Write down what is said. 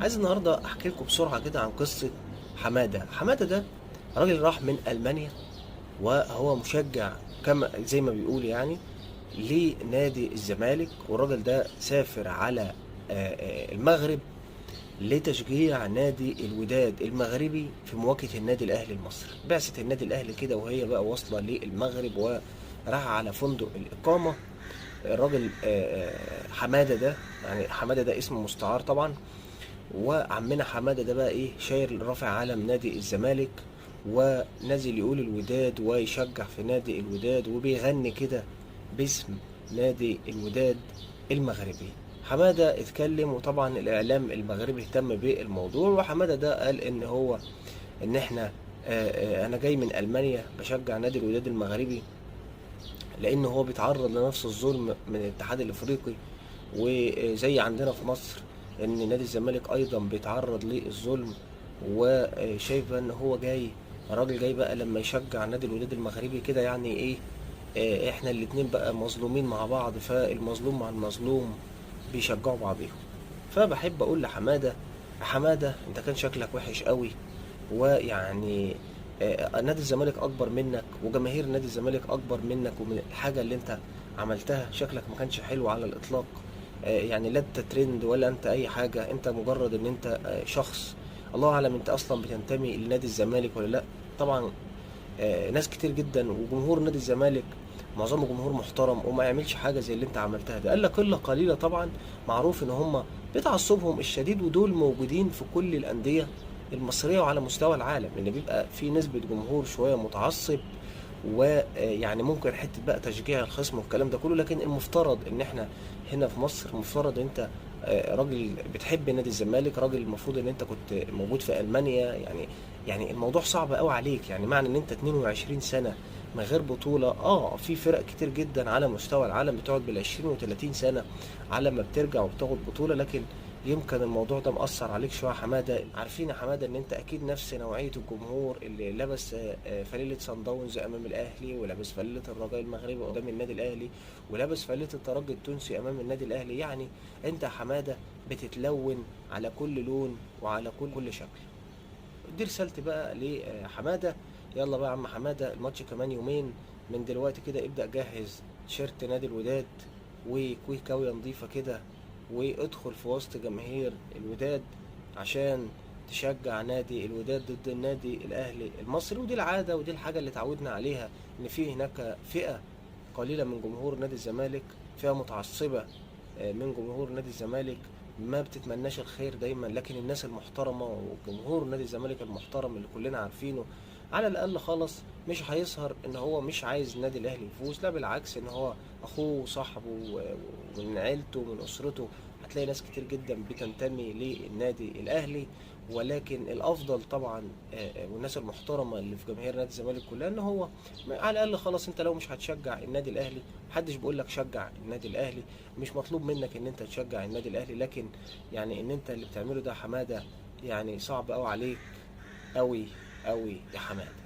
عايز النهارده احكي لكم بسرعة كده عن قصة حمادة. حمادة ده راجل راح من المانيا، وهو مشجع كما زي ما بيقول يعني لنادي الزمالك، والراجل ده سافر على المغرب لتشجيع نادي الوداد المغربي في مواجهة النادي الأهلي المصري. بعثة النادي الأهلي كده وهي بقى واصلة للمغرب وراح على فندق الإقامة. الراجل حمادة ده، يعني حمادة ده اسم مستعار طبعا، وعمنا حمادة ده بقى ايه، شايل رافع علم نادي الزمالك ونازل يقول الوداد ويشجع في نادي الوداد وبيغني كده باسم نادي الوداد المغربي. حمادة اتكلم، وطبعا الإعلام المغربي اهتم بالموضوع، وحمادة ده قال إن هو إن إحنا أنا جاي من ألمانيا بشجع نادي الوداد المغربي لأن هو بيتعرض لنفس الظلم من الاتحاد الإفريقي، وزي عندنا في مصر إن نادي الزمالك أيضا بيتعرض للظلم، وشايف إن هو جاي، الراجل جاي بقى لما يشجع نادي الوداد المغربي كده يعني إيه، إحنا الاتنين بقى مظلومين مع بعض، فالمظلوم مع المظلوم بيشجعوا بعضيهم. فبحب اقول لحماده، حمادة انت كان شكلك وحش قوي، ويعني نادي الزمالك اكبر منك وجماهير نادي الزمالك اكبر منك، ومن الحاجة اللي انت عملتها شكلك ما كانش حلو على الاطلاق. يعني لا انت ترند ولا انت اي حاجة، انت مجرد ان انت شخص الله اعلم انت اصلا بتنتمي لنادي الزمالك ولا لا. طبعا ناس كتير جدا وجمهور نادي الزمالك معظمه جمهور محترم وما يعملش حاجة زي اللي انت عملتها ده، الا قلة قليله طبعا معروف ان هم بتعصبهم الشديد، ودول موجودين في كل الاندية المصرية وعلى مستوى العالم، ان بيبقى في نسبه جمهور شوية متعصب، ويعني ممكن حتة بقى تشجيع الخصم والكلام ده كله. لكن المفترض ان احنا هنا في مصر، المفترض انت راجل بتحب نادي الزمالك، راجل المفروض ان انت كنت موجود في المانيا، يعني الموضوع صعب قوي عليك، يعني معنى ان انت 22 سنة من غير بطوله. في فرق كتير جدا على مستوى العالم بتقعد بال20 و30 سنة على ما بترجع وبتاخد بطوله، لكن يمكن الموضوع ده مأثر عليك شوية يا حمادة. عارفين يا حمادة ان انت اكيد نفس نوعية الجمهور اللي لبس فانيله صن داونز امام الاهلي، ولابس فانيله الرجاء المغربي قدام النادي الاهلي، ولابس فانيله الترجي التونسي امام النادي الاهلي. يعني انت يا حمادة بتتلون على كل لون وعلى كل شكل. دي رسالتي بقى لحماده. يلا بقى يا عم حمادة، الماتش كمان يومين من دلوقتي كده، ابدأ جهز تيشيرت نادي الوداد وكويه كاويه نظيفة كده، وادخل في وسط جماهير الوداد عشان تشجع نادي الوداد ضد النادي الاهلي المصري. ودي العادة ودي الحاجة اللي تعودنا عليها، ان في هناك فئة قليله من جمهور نادي الزمالك، فئة متعصبه من جمهور نادي الزمالك ما بتتمناش الخير دايما، لكن الناس المحترمة وجمهور نادي الزمالك المحترم اللي كلنا عارفينه على الاقل خالص مش هيظهر ان هو مش عايز النادي الاهلي يفوز، لا بالعكس ان هو اخوه وصاحبه ومن عيلته ومن اسرته. هتلاقي ناس كتير جدا بتنتمي للنادي الاهلي، ولكن الافضل طبعا والناس المحترمة اللي في جماهير نادي الزمالك كلها ان هو على الاقل خلاص انت لو مش هتشجع النادي الاهلي، محدش بيقول لك شجع النادي الاهلي، مش مطلوب منك ان انت تشجع النادي الاهلي، لكن يعني ان انت اللي بتعمله ده حمادة يعني صعب قوي عليك، قوي قوي يا حمادة.